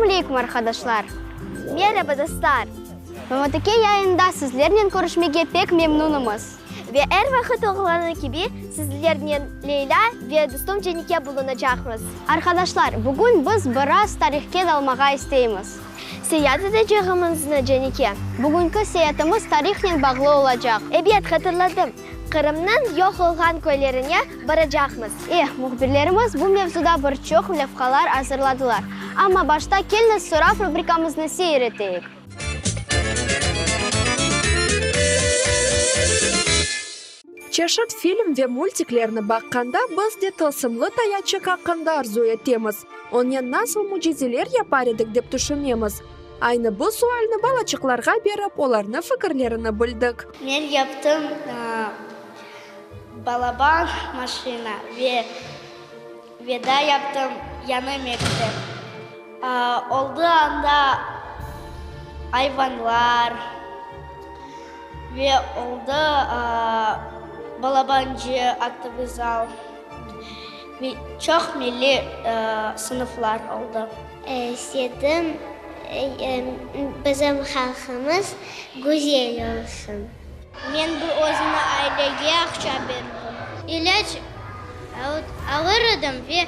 Selâmüleykum, arqadaşlar! Meraba, dostlar! BMTK yayınında sizlernen körüşmege pek memnunımız. Ve er vaqıt olğanı kibi, sizlernen Leylâ ve dostum Cenike bulunacaqmız. Arqadaşlar, bugün biz biraz tarihke dalmağa isteymiz. Seyaat etecegimizmi, Cenike? Bugünki seyatımız tarihnen bağlı olacaq. Ebet, hatırladım. Qırımnıñ yoq olğan köylerine baracaqmız. Eh, mühbirlerimiz bu mevzuda bir çoq levhalar azırladılar. Amma başta keliñiz sorav rubrikamıznı seyir eteyik. Çeşit film ve multiklerni baqqanda biz de tılsımlı tayaçıq aqqında arzu etemiz. Onen nasıl mücizeler yapar edik dep tüşünemiz. Aynı bu sualni balaçıqlarğa berip, olarnıñ fikirlerini bildik. Men yaptım balaban maşina ve ve da yaptım yañı mektep. Oldı anda ayvanlar ve oldı balabancı aktovıy zal ve çoq milliy sınıflar oldı. İstedim, bizim halqımız güzel olsun. Men bir özüme ailege aqça berdim. İlâc alır edim ve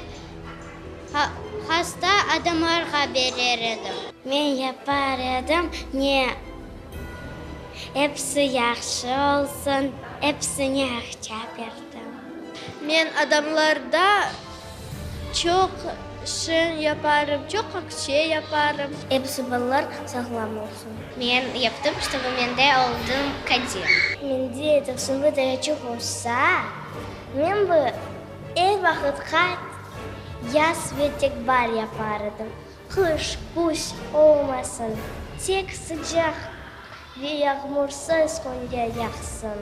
hasta adamlarğa berer edim. Men yapar edim, ne episi yahşı olsun, episine aqça berdim. Men adamlarda Çoq şeñ yaparım, çoq aqçe yaparım. Episi balalar sağlam olsun. Men yaptım, ştobu mende oldım Kadir. Mende tılsımlı tayaçıq olsa, men bu er vaqıtqa yaz ve tek baar yapar edim. Qış, küz olmasın, tek sıcaq ve yağmursız künler yağsın.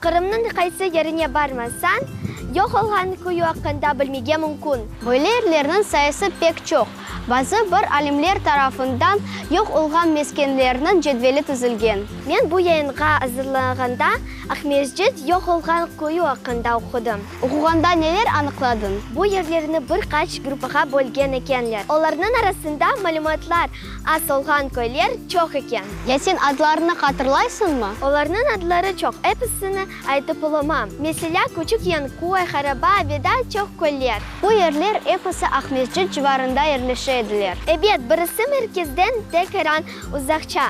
Qırımnıñ qaysı yerine barmasañ, yoq olğan köyü aqqında bilmege mümkün. Böyle yerlerniñ sayısı pek çoq. Bazı bir alimler tarafından yoq olğan meskenlerniñ cedveli tizilgen. Men bu yayınğa azırlanğanda Aqmescit yoq olğan köyü aqqında oqudım. Oquğanda neler anıqladıñ? Bu yerlerni bir qaç gruppağa bölgen ekenler. Olarnıñ arasında malümatlar az olğan köyler çoq eken. Ya sen adlarını hatırlaysıñmı? Olarnıñ adları çoq, episini aytıp olamam. Meselâ, Küçük Yanköy, Haraba ve daa çoq köyler. Bu yerler episi Aqmescit civarında yerleşe ediler. Ebet, birisi merkezden tekaran uzaqça.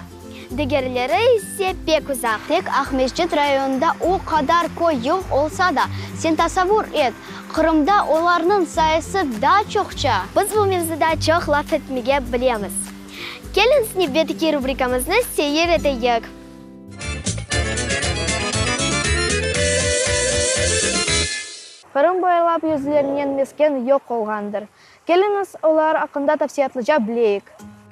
Digerleri ise pek uzaq. Tek Aqmescit rayonında o qadar köy yoq olsa da, sen tasavvur et, Qırımda olarnıñ sayısı daa çoqça. Biz bu mevzuda çoq laf etmege bilemiz. Keliñiz nevbeteki rubrikamıznı seyir eteyik. Qırım boylap yüzlernen mesken yoq olğandır. Keliñiz, olar aqqında tafsiyatlıca bileyik.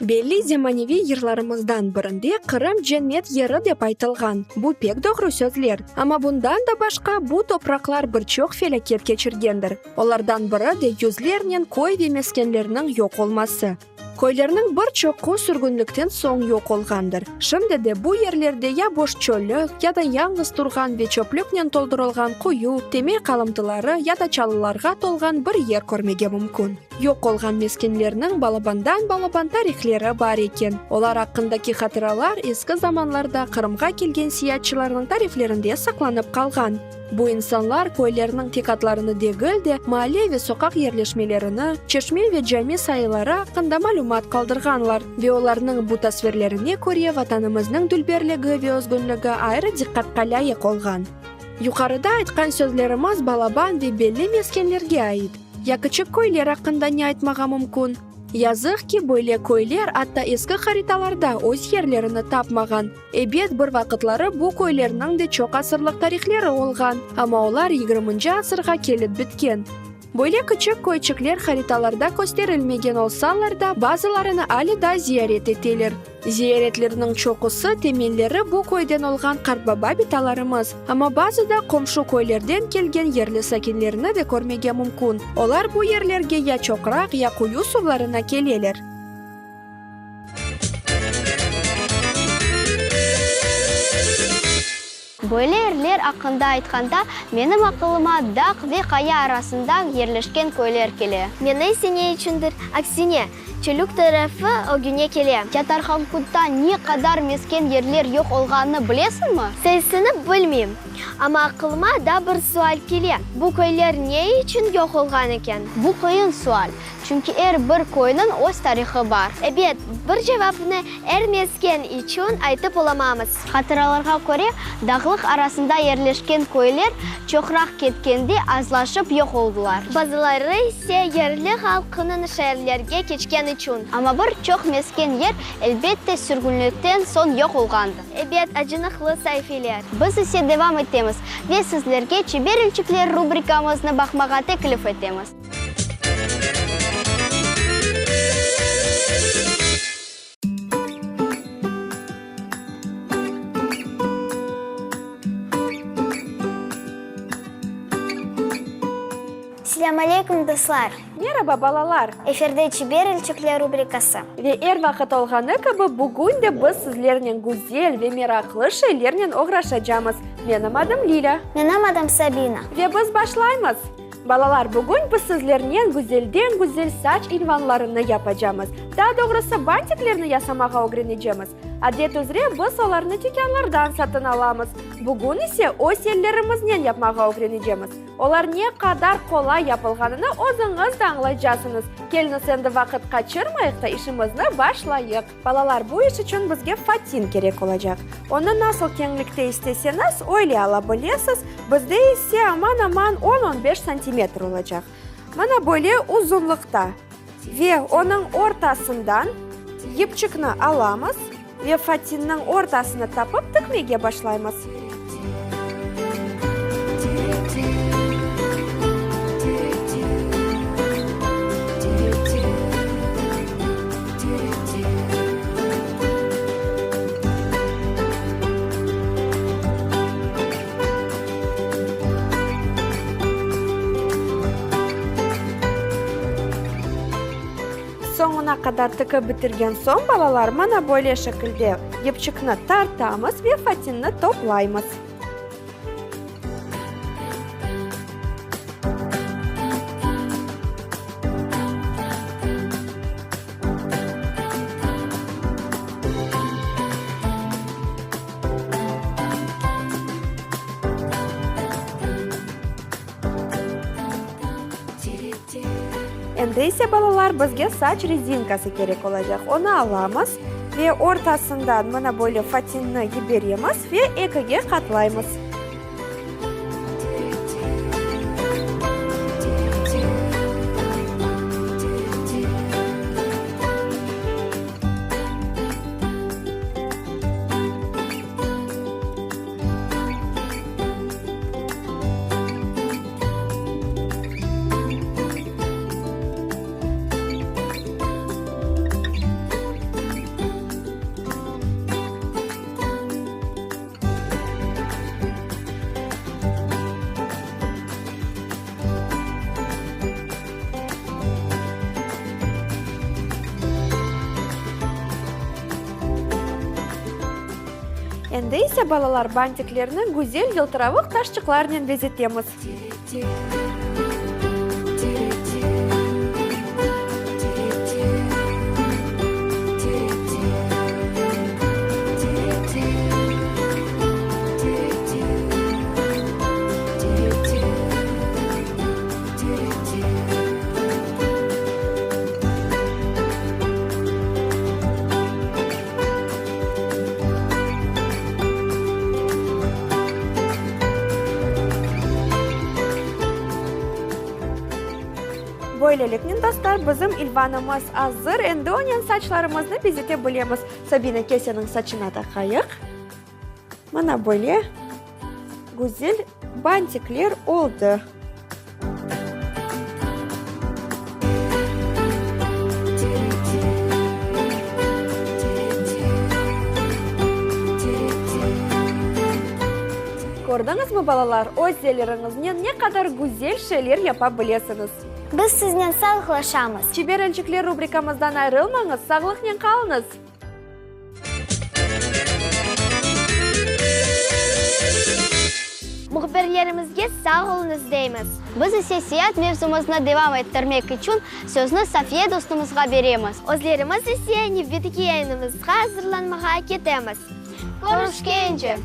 Belli zemaneviy yırlarımızdan birinde Qırım cennet yeri dep aytılğan. Bu pek doğru sözler. Amma bundan da başqa bu topraqlar bir çoq felâket keçirgendir. Olardan biri de yüzlernen köy ve meskenlerniñ yoq olması. Köylerniñ bir çoqu sürgünlikten soñ yoq olğandır. Şimdi de bu yerlerde ya boş çöllük, ya da yañğız turğan ve çöplüknen toldurılğan quyu, temel qalımtıları ya da çalılarğa tolğan bir yer körmege mümkün. Yoq olğan meskenlerniñ balabandan-balaban tarihleri bar eken. Olar aqqındaki hatıralar eski zamanlarda Qırımğa kelgen siyatçılarnıñ tariflerinde saqlanıp qalğan. Bu insanlar köylerniñ tek adlarını degil de, maalle ve soqaq yerleşmelerini, çeşme ve cami sayıları aqqında malümat qaldırğanlar. Ve olarnıñ bu tasvirlerine köre Vatanımıznıñ dülberligi ve özgünligi ayrı diqqatqa lâyıq olğan. Yuqarıda aytqan sözlerimiz balaban ve belli meskenlerge ait. Ya kiçik köyler aqqında ne aytmağa mümkün? Yazıq ki, böyle köyler atta eski haritalarda öz yerlerini tapmağan. Ebet, bir vaqıtları bu köylerniñ de çoq asırlıq tarihleri olğan, amma olar yigirminci asırğa kelip bitken. Böyle kiçik köyçikler haritalarda kösterilmegen olsalar da, bazılarını alâ daa ziyaret eteler. Ziyaretlerniñ çoqusı, temelleri bu köyden olğan qartbaba-bitalarımız, amma bazıda qomşu köylerden kelgen yerli sakinlerni de körmege mümkün, olar bu yerlerge ya çoqraq, ya quyu suvlarına keleler. Böyle yerler aqqında aytqanda, menim aqılıma dağ ve qaya arasında yerleşken köyler kele. Meni ise ne içündir, aksine, çöllük tarafı ögüne kele. Ya Tarhankutta ne qadar mesken yerler yoq olğanını bilesiñmi? Sayısını bilmeyim, amma aqılıma daa bir sual kele, bu köyler ne içün yoq olğan eken? Bu qıyın sual, çünki er bir köyniñ öz tarihı bar. Ebet, bir cevapnı er mesken içün aytıp olamamız. Hatıralarğa köre, dağlıq arasında yerleşken köyler çoqraq ketkende azlaşıp yoq oldılar. Bazıları ise yerli halqınıñ şeerlerge keçken içün. Amma bir çoq mesken yer, elbette, sürgünlikten soñ yoq olğandır. Ebet, acınıqlı saifeler. Biz ise devam etemiz ve sizlerge Çeber elçikler rubrikamıznı baqmağa teklif etemiz. Selâm aleyküm, dostlar! Meraba, balalar! Efirde Çeber elçikler rubrikası. Ve er vaqıt olğanı kibi, bugün de biz sizlernen güzel ve meraqlı şeylernen oğraşacamız. Menim adım Lilâ. Menim adım Sabina. Ve biz başlaymız! Balalar, bugün biz sizlernen güzelden-güzel saç ilvanlarını yapacamız. Daa doğrusı, bantiklerni yasamağa ögrenecemiz. Adet üzre biz olarnı tükânlardan satın alamız. Bugün ise öz ellerimiznen yapmağa ögrenecemiz. Olar ne qadar qolay yapılğanını özüñiz de añlaycasıñız. Keliñiz endi vaqıt qaçırmayıq da işimizni başlayıq. Balalar, bu iş içün bizge fatin kerek olacaq. Onı nasıl keñlikte isteseñiz, öyle ala bilesiz, bizde ise aman-aman on-on beş santimetr olacaq. Mına böyle uzunlıqta. Ve onıñ ortasından yipçikni alamız ve fatinniñ ortasını tapıp tikmege başlaymız. Soñuna qadar tikip bitirgen soñ, balalar, mana böyle şekilde yipçikni tartamız ve fatinni toplaymız. Endi ise, balalar, bizge saç rezinkası kerek olacaq. Onı alamız ve ortasından mına böyle fatinni yiberemiz ve ekige qatlaymız. Endi ise, balalar, bantiklerni güzel yıltıravuq taşçıqlarnen bezetemiz. Böyleliknen, dostlar, bizim ilvanımız azır, endi onen saçlarımıznı bezete bilemiz. Sabina, kel seniñ saçına taqayıq. Mana böyle güzel bantikler oldı. Kördiñizmi, balalar, öz elleriñiznen ne qadar güzel şeyler yapa bilesiñiz. Biz siznen sağlıqlaşamız. Çeber elçikler rubrikamızdan ayrılmañız, sağlıqnen qalıñız! Mühbirlerimizge sağ oluñız deymiz. Biz ise seyaat mevzumıznı devam ettirmek içün sözni Safiye dostumızğa beremiz. Özlerimiz ise nevbetteki yayınımızğa azırlanmağa ketemiz. Körüşkence!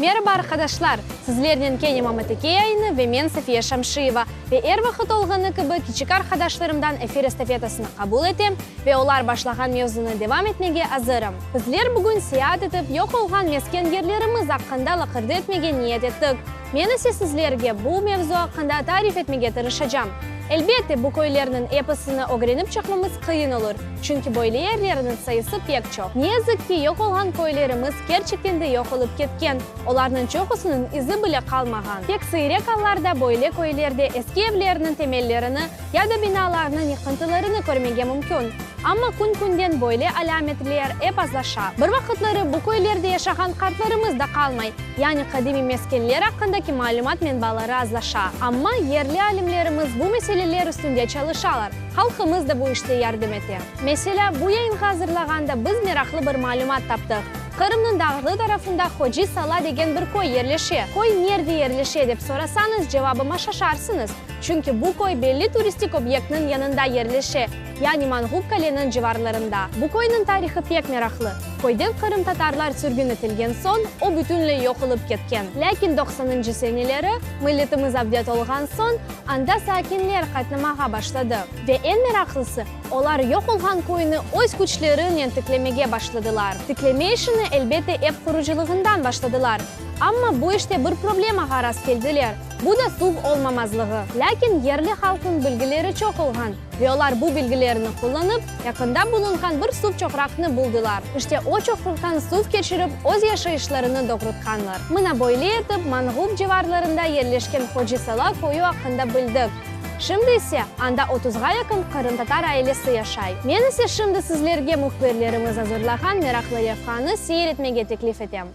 Meraba, arqadaşlar! Sizlernen kene Mamateke yayını ve men Safiye Şamşiyeva. Ve er vaqıt olğanı kibi kiçik arqadaşlarımdan efir estafetasını qabul etem ve olar başlağan mevzunı devam etmege azırım. Bizler bugün seyaat etip yoq olğan mesken yerlerimiz aqqında laqırdı etmege niyet ettik. Men ise sizlerge bu mevzu aqqında tarif etmege tırışacam. Elbette, bu köylerniñ episini ögrenip çıqmamız qıyın olur, çünki böyle yerlerniñ sayısı pek çoq. Ne yazıq ki, yoq olğan köylerimiz kerçekten de yoq olıp ketken, olarnıñ çoqusınıñ izi bile qalmağan. Pek sıyrek allarda böyle köylerde eski evlerniñ temellerini ya da binalarnıñ yıqıntılarını körmege mümkün. Amma kün-künden böyle alâmetler ep azlaşa. Bir vaqıtları bu köylerde yaşağan qartlarımız da qalmay, yani qadimiy meskenler aqqındaki malümat menbaları azlaşa. Amma yerli alimlerimiz bu meseleler üstünde çalışalar, halqımız da bu işte yardım ete. Meselâ, bu yayınğa azırlağanda biz meraqlı bir malümat taptıq. Qırımnıñ dağlı tarafında Hoci Sala degen bir köy yerleşe. Köy nerde yerleşe dep sorasañız, cevabıma şaşarsıñız. Çünki bu köy belli turistik obyektniñ yanında yerleşe, yani Manğup Qaleniñ civarlarında. Bu köyniñ tarihı pek meraqlı. Köyden qırımtatarlar sürgün etilgen soñ, o bütünley yoq olıp ketken. Lâkin doqsanıncı seneleri, milletimiz avdet olğan soñ, anda sakinler qatnamağa başladı. Ve eñ meraqlısı, olar yoq olğan köyni öz küçlerinen tiklemege başladılar. Tikleme işini, elbette, ev qurucılığından başladılar. Amma bu işte bir problemağa rastkeldiler. Bu da suv olmamazlığı. Lâkin yerli halqnıñ bilgileri çoq olğan ve olar bu bilgilerini qullanıp, yaqında bulunğan bir suv çoqraqnı buldılar. İşte o çoqraqtan suv keçirip, öz yaşayışlarını doğrutqanlar. Mına böyle etip, Manğup civarlarında yerleşken Hoci Sala köyü aqqında bildik. Şimdi ise anda otuzğa yaqın qırımtatar ailesi yaşay. Men ise şimdi sizlerge mühbirlerimiz azırlağan meraqlı levhanı seyir etmege teklif etem.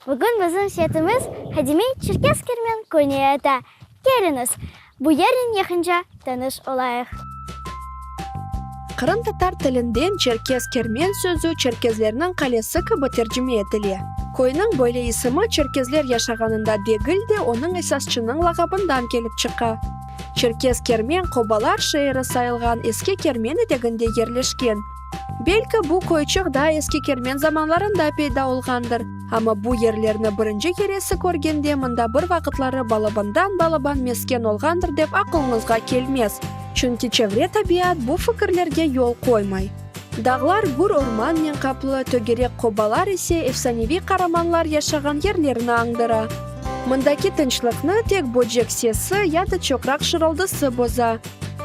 Bugün bizim setimiz qadimiy Çerkez Kermen köyüne yata. Keliñiz, bu yernen yaqınca tanış olayıq. Qırımtatar tilinden Çerkez Kermen sözü çerkezlerniñ qalesi kibi tercime etile. Köyniñ böyle isimi çerkezler yaşağanında degil de onıñ esasçınıñ lağabından kelip çıqa. Çerkez Kermen qobalar şeeri sayılğan Eski Kermen eteginde yerleşken. Belki bu köyçik daa Eski Kermen zamanlarında peyda olğandır, amma bu yerlerni birinci keresi körgende mında bir vaqıtları balabandan-balaban mesken olğandır dep aqılıñızğa kelmez, çünki çevre tabiat bu fikirlerge yol qoymay. Dağlar gür ormannen qaplı, tögerek qobalar ise efsaneviy qaramanlar yaşağan yerlerni añdıra. Mındaki tınçlıqnı tek böcek sesi ya da çoqraq şırıldısı boza.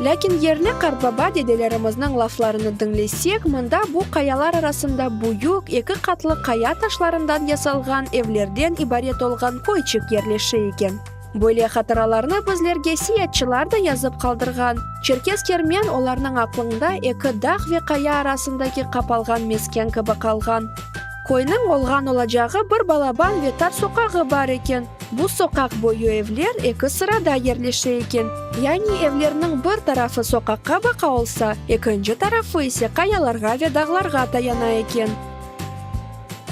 Lâkin yerli qartbaba dedelerimizniñ laflarını diñlesek, mında bu qayalar arasında büyük, eki qatlı qaya taşlarından yasalğan evlerden ibaret olğan köyçik yerleşe eken. Böyle hatıralarnı bizlerge siyatçılar da yazıp qaldırğan. Çerkez Kermen olarnıñ aqlında eki dağ ve qaya arasındaki qapalğan mesken kibi qalğan. Köyniñ olğan-olacağı bir balaban ve tar soqağı bar eken. Bu soqaq boyu evler eki sırada yerleşe eken. Yani evlerniñ bir tarafı soqaqqa baqa olsa, ekinci tarafı ise qayalarğa ve dağlarğa tayana eken.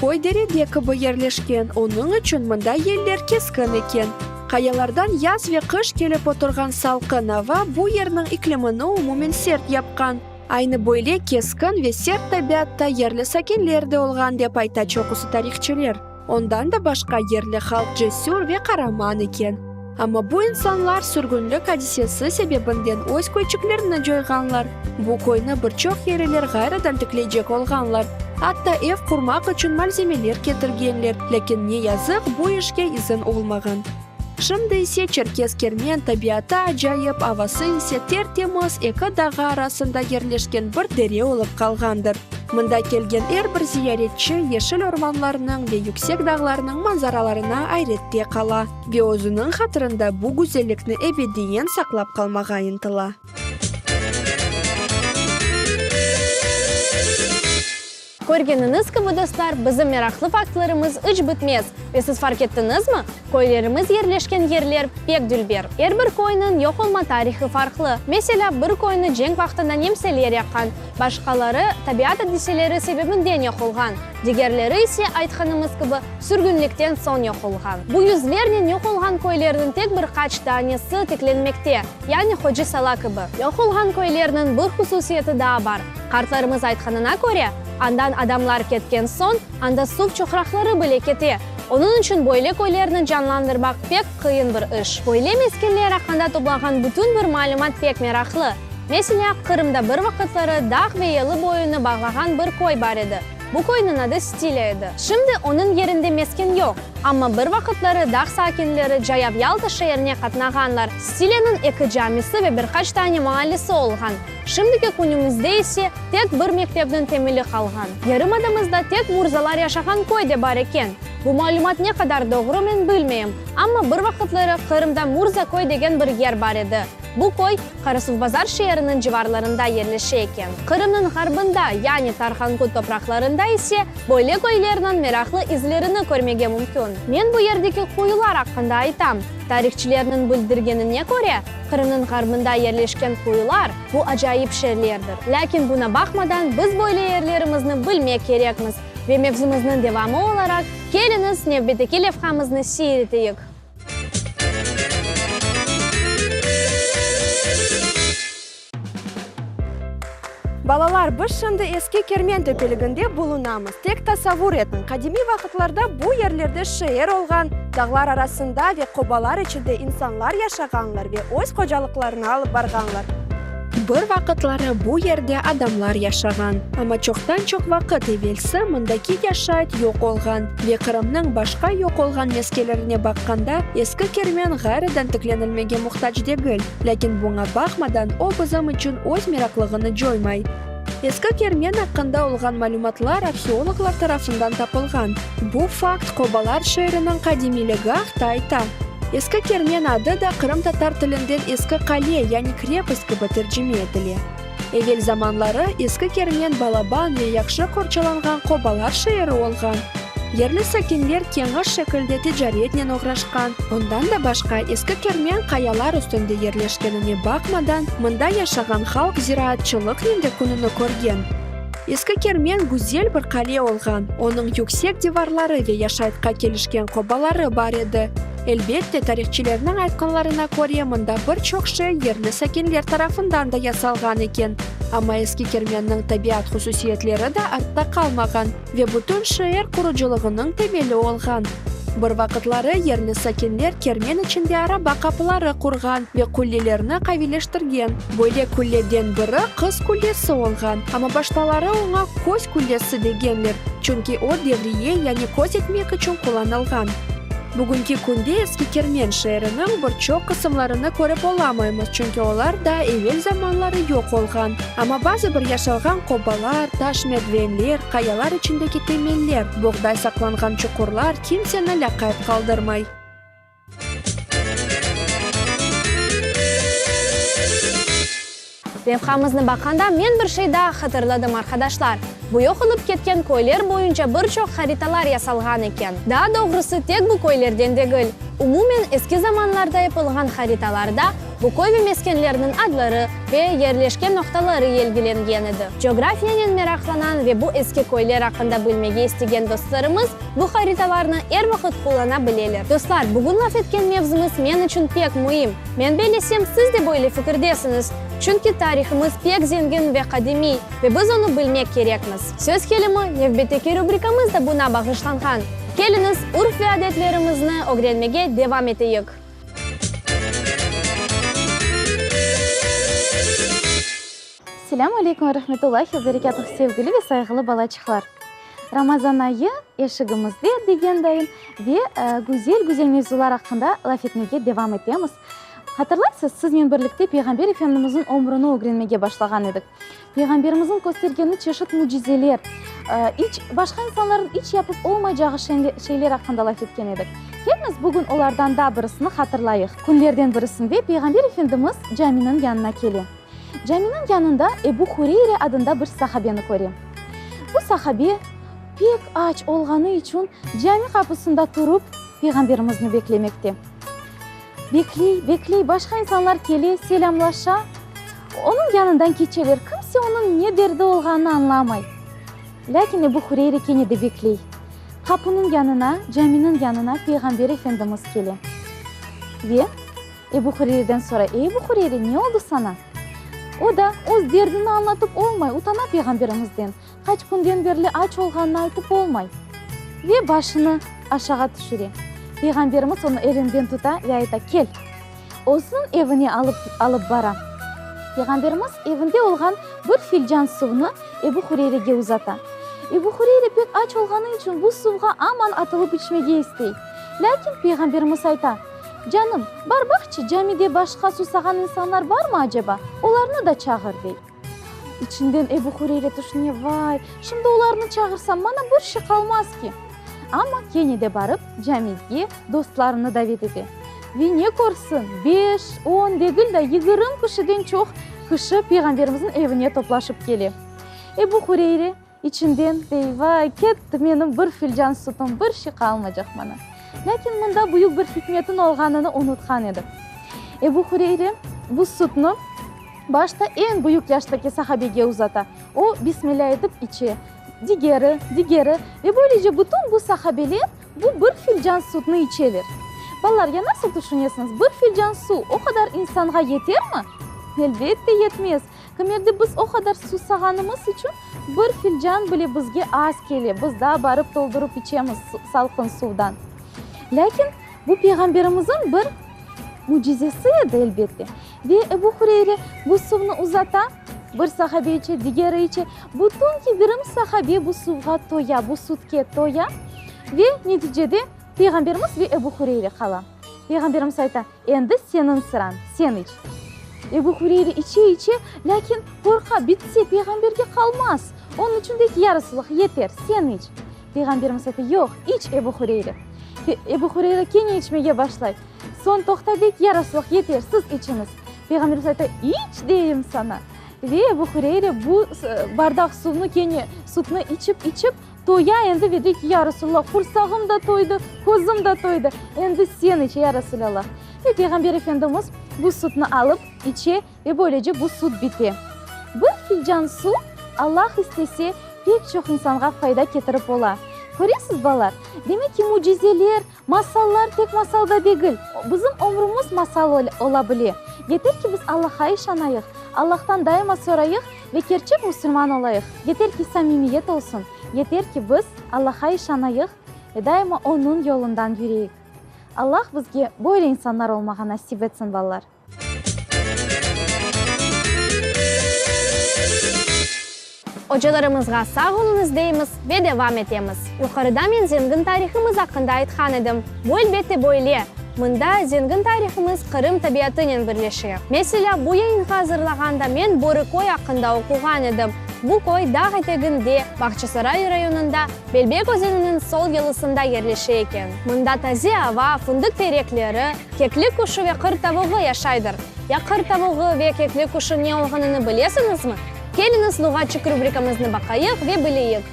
Köy derede kibi yerleşken, onıñ içün mında yeller keskin eken. Qayalardan yaz ve qış kelip oturğan salqın ava bu yerniñ iklimini umumen sert yapqan. Aynı böyle keskin ve sert tabiatta yerli sakinler de olğan, dep ayta çoqusı tarihçiler. Ondan da başqa yerli halq cesür ve qaraman eken. Amma bu insanlar sürgünlik adisesi sebebinden öz köyçiklerini coyğanlar. Bu köyni bir çoq yeriler ğayrıdan tikleycek olğanlar, atta ev qurmaq içün malzemeler ketirgenler, lâkin ne yazıq, bu işke izin olmağan. Şimdi ise Çerkez Kermen tabiatı acayip, avası ise ter-temiz eki dağı arasında yerleşken bir dere olıp qalğandır. Mında kelgen er bir ziyaretçi yeşil ormanlarnıñ ve yüksek dağlarnıñ manzaralarına ayrette qala ve özüniñ hatırında bu güzellikni ebediyen saqlap qalmağa ıntıla. Körgeniñiz kibi, dostlar, bizim meraqlı faktlarımız iç bitmez. Ve siz farq ettiñizmi, köylerimiz yerleşken yerler pek dülber. Er bir köyniñ yoq olma tarihı farqlı. Meselâ, bir köyni cenk vaqtında nemseler yaqqan, başqaları tabiat adiseleri sebebinden yoq olğan, digerleri ise, aytqanımız kibi, sürgünlikten soñ yoq olğan. Bu yüzlernen yoq olğan köylerniñ tek bir qaç tanesi tiklenmekte, yani Hocı Sala kibi. Yoq olğan köylerniñ bir hususiyeti daa bar, qartlarımız aytqanına köre, andan adamlar ketken soñ, anda suv çoqraqları bile kete. Onıñ içün böyle köylerni canlandırmaq pek qıyın bir iş. Böyle meskenler aqqında toplağan bütün bir malümat pek meraqlı. Meselâ, Qırımda bir vaqıtları dağ ve yalı boyunı bağlağan bir köy bar edi. Bu köyniñ adı Stilâ edi. Şimdi onıñ yerinde mesken yoq, amma bir vaqıtları dağ sakinleri cayav Yalta şeerine qatnağanlar. Stilânıñ eki camisi ve bir qaç tane maallesi olğan. Şimdiki künümizde ise tek bir mektepniñ temeli qalğan. Yarımadamızda tek murzalar yaşağan köy de bar eken. Bu malümat ne qadar doğru men bilmeyim, amma bir vaqıtları Qırımda Murzaköy degen bir yer bar edi. Bu köy Qarasuvbazar şeeriniñ civarlarında yerleşe eken. Qırımnıñ ğarbında, yani Tarhanqut topraqlarında ise böyle köylerniñ meraqlı izlerini körmege mümkün. Men bu yerdeki quyular aqqında aytam. Tarihçilerniñ bildirgenine köre, Qırımnıñ ğarbında yerleşken quyular, bu acayip şerlerdir. Lâkin buna baqmadan biz böyle yerlerimizni bilmek kerekmiz ve mevzumıznıñ devamı olaraq, keliñiz, nevbetteki levhamıznı seyir eteyik. Balalar, biz şimdi Eski Kermen töpeliginde bulunamız. Tek tasavvur etiñ, qadimiy vaqıtlarda bu yerlerde şeer olğan, dağlar arasında ve qobalar içinde insanlar yaşağanlar ve öz hocalıqlarını alıp barğanlar. Bir vaqıtları bu yerde adamlar yaşağan, amma çoqtan-çoq vaqıt evelsi mındaki yaşayt yoq olğan ve Qırımnıñ başqa yoq olğan meskelerine baqqanda Eski Kermen ğayrıdan tiklenilmege muhtac degil. Lâkin buña baqmadan, o bizim içün öz meraqlığını coymay. Eski Kermen aqqında olğan malümatlar arheologlar tarafından tapılğan. Bu fakt Qobalar şeeriniñ qadimiyligi aqta ayta. Eski Kermen adı da qırımtatar tilinden eski qale, yani krepost kibi tercime etile. Evel zamanları Eski Kermen balaban ve yahşı qorçalanğan qobalar şeeri olğan. Yerli sakinler keniş şekilde ticaretnen oğraşqan. Ondan da başqa, Eski Kermen qayalar üstünde yerleşkenine baqmadan, mında yaşağan halq ziraatçılıqnen de kününi körgen. Eski Kermen güzel bir qale olğan, onıñ yüksek divarları ve yaşaytqa kelişken qobaları bar edi. Elbette, tarihçilerniñ aytqanlarına köre, mında bir çoq şey yerli sakinler tarafından da yasalğan eken. Amma Eski Kermenniñ tabiat hususiyetleri de artta qalmağan ve bütün şeer qurucılığınıñ temeli olğan. Bir vaqıtları yerli sakinler kermen içinde araba qapıları qurğan ve qullelerni qaviyleştirgen. Böyle qulleden biri Qız qullesi olğan, amma baştaları oña Köz qullesi degenler, çünki o devriye, yani köz etmek içün qullanılğan. Bugünki künde Eski Kermen şeeriniñ bir çoq qısımlarını körip olamaymız, çünki olar daa evel zamanları yoq olğan. Amma bazı bir yaşalğan qobalar, taş merdivenler, qayalar içindeki temeller, boğday saqlanğan çuqurlar kimseni lâqayt qaldırmay. Levhamıznı baqqanda men bir şey daa hatırladım, arqadaşlar. Bu yoq olıp ketken köyler boyunca bir çoq haritalar yasalğan eken. Daa doğrusı tek bu köylerden degil. Umumen eski zamanlarda yapılğan haritalarda bu köy ve meskenlerniñ adları ve yerleşken noqtaları yelgilengen edi. Cografiyanen meraqlanan ve bu eski köyler aqqında bilmege istegen dostlarımız bu haritalarnı er vaqıt qullana bileler. Dostlar, bugün laf etken mevzumız men içün pek müim. Men bellesem, siz de böyle fikirdesiñiz, çünki tarihımız pek zengin ve qadimiy ve biz onı bilmek kerekmiz. Söz kelimi, nevbetteki rubrikamız da buna bağışlanğan. Keliñiz, urf ve adetlerimizni ögrenmege devam eteyik. Selâmü aleykum ve rahmetullahi ve berekâtuh, sevgili ve sayğılı balaçıqlar! Ramazan ayı eşigimizde degen dayın ve güzel-güzel mevzular aqqında laf etmege devam etemiz. Hatırlaysız, siznen birlikte Peyğamber Efendimizniñ ömrüni ögrenmege başlağan edik. Peyğamberimizniñ köstergeni çeşit mücizeler, iç başqa insanlarnıñ iç yapıp olmaycağı şeyler aqqında laf etken edik. Keliñiz, bugün olardan daa birisini hatırlayıq. Künlerden birisinde Peyğamber Efendimiz caminiñ yanına kele. Caminiñ yanında Ebu Hureyre adında bir sahabeni köre. Bu. sahabe pek aç olğanı içün cami qapısında turıp, Peyğamberimizni beklemekte. Bekley, bekley, başqa insanlar kele, selâmlaşa, onıñ yanından keçeler, kimse onıñ ne derdi olğanını añlamay. Lâkin Ebu Hureyre kene de bekley. Qapunıñ yanına, caminiñ yanına Peyğamber Efendimiz kele ve Ebu Hureyreden soray, Ey, Ebu Hureyre, ne oldı saña? O da öz derdini añlatıp olmay, utana Peyğamberimizden, qaç künden berli aç olğanını aytıp olmay ve başını aşağı tüşüre. Peyğamberimiz onı elinden tuta ve ayta, Kel. Özüniñ evine alıp alıp bara. Peyğamberimiz evinde olğan bir filcan suvnı Ebu Hureyrege uzata. Ebu Hureyre pek aç olğanı içün bu suvğa aman atılıp içmege istey. Lâkin Peyğamberimiz ayta, Canım, bar baqçı, camide başqa susağan insanlar barmı aceba, olarnı da çağır, dey. İçinden Ebu Hureyre tüşüne, Vay, şimdi olarnı çağırsam, maña bir şey qalmaz ki. Amma kene de barıp, camige dostlarını davet ete. Ve ne körsin, beş, on degil de, yigirim kişiden çoq kişi Peyğamberimizniñ evine toplaşıp kele. Ebu Hureyre içinden dey, Vay, ketti menim bir filcan sütüm, bir şey qalmaycaq maña. Lâkin mında büyük bir hikmetin olğanını unutqan edi. Ebu Hureyre bu sütni başta eñ büyük yaştaki sahabege uzata. O, Bismillâ etip içe. Digeri, digeri ve böylece bütün bu sahabeler bu bir filcan sütni içeler. Balalar, ya nasıl tüşünesiñiz, bir filcan suv o qadar insanğa yetermi? Elbette yetmez. Kimerde biz o qadar susağanımız içün bir filcan bile bizge az kele, biz daa barıp toldurıp içemiz salqın suvdan. Lâkin bu Peyğamberimizniñ bir mücizesi edi, elbette. Ve Ebu Hureyre bu suvnı uzata, bir sahabe içe, digeri içe, bütün 20 sahabe bu suvğa toya, bu sütke toya ve neticede Peyğamberimiz ve Ebu Hureyre qala. Peyğamberimiz ayta, Endi seniñ sırañ, sen iç. Ebu Hureyre içe-içe, lâkin qorqa, bitse, Peyğamberge qalmaz. Onıñ içün dey ki, Ya Resulallah, yeter, sen iç. Peyğamberimiz ayta, Yoq, iç, Ebu Hureyre. Ebu Hureyre kene içmege başlay. Soñ toqtay, dey ki, Ya Resulallah, yeter, siz içiñiz. Peyğamberimiz ayta, İç, deyim saña. Ve Ebu Hureyre bu bardaq suvnı kene, sütni içip-içip, toya endi ve dey ki, Ya Resulallah, qursağım da toydı, közüm de toydı, endi sen iç, ya Resulallah. Ve Peyğamber Efendimiz bu sütni alıp içe ve böylece bu süt bite. Bir filcan suv, Allah istese, pek çoq insanğa fayda ketirip ola. Köresiz, balalar, demek ki, mücizeler, Masallar tek masalda degil, bizim ömrümiz masal ola bile. Yeter ki, biz Allahqa işanayıq, Allahtan daima sorayıq ve kerçek musulman olayıq. Yeter ki, samimiyet olsun, yeter ki, biz Allahqa işanayıq ve daima Onıñ yolundan yüreyik. Allah bizge böyle insanlar olmağa nasip etsin, balalar. Ocalarımızğa sağ oluñız deymiz ve devam etemiz. Yuqarıda men zengin tarihımız aqqında aytqan edim. Bu, elbette, böyle. Mında zengin tarihımız Qırım tabiatınen birleşe. Meselâ, bu yayınğa azırlağanda men Börüköy aqqında oquğan edim. Bu köy dağ eteginde, Bağçasaray rayonında, Belbek özeniniñ sol yalısında yerleşe eken. Mında taze ava, fındıq terekleri, kekli quşu ve qır tavuğı yaşaydır. Ya qır tavuğı ve kekli quşu ne olğanını bilesiñizmi? Keliñiz luğatçıq rubrikamıznı baqayıq ve bileyik.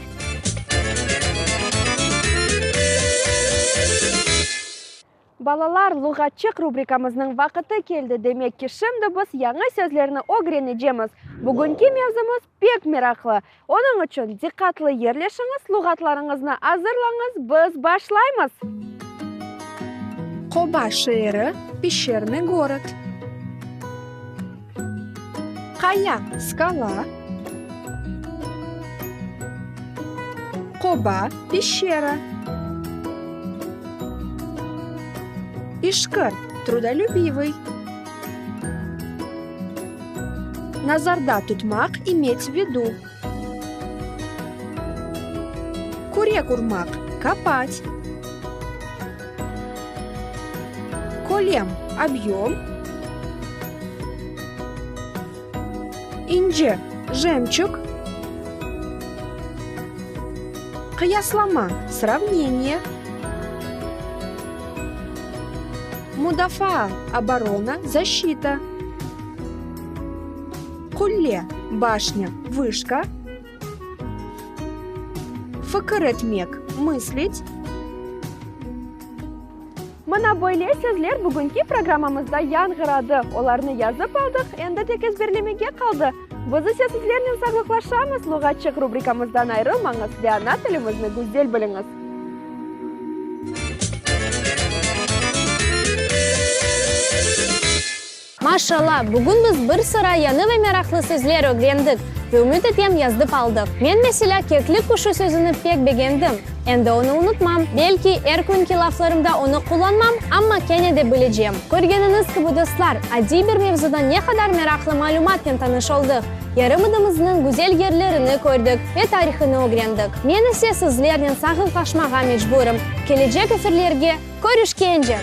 Balalar, luğatçıq rubrikamıznıñ vaqıtı keldi, demek ki, şimdi biz yañı sözlerni ögrenecemiz. Bugünki mevzumız pek meraqlı. Onıñ içün diqqatlı yerleşiñiz, luğatlarıñıznı azırlañız, biz başlaymız! Qoba şeeri, peşçernıy gorod. Qaya, skala. Qoba, peşçera. İşkir, trudolübivıy. Nazarda tutmaq, imet v vidu. Kürek urmaq, kopat. Kölem, obyom. İnci, jemçug. Qıyaslama, sravneniye. Mudafaa, oborona, zaşçita. Qulle, başnâ, vışka. Fikir etmek, мысlить. Mına böyle sözler bugünki programmamızda yañğıradı. Olarnı yazıp aldıq, endi tek ezberlemege qaldı. Biz ise sizlernen sağlıqlaşamız, Luğatçıq rubrikamızdan ayrılmañız ve ana tilimizni güzel biliñiz! Maşallah, bugün biz bir sıra yañı ve meraqlı sözler ögrendik ve ümüt etem yazdıp aldıq. Men, meselâ, keklik quşu sözüni pek begendim. Endi onı unutmam. Belki, er künki laflarımda onı qullanmam, amma kene de bilecem. Körgeniñiz kibi, dostlar, adiy bir mevzuda ne qadar meraqlı malümatnen tanış oldıq, yarımadamıznıñ güzel yerlerini kördik ve tarihını ögrendik. Men ise sizlernen sağlıqlaşmağa mecburım. Kelecek efirlerge körüşkence!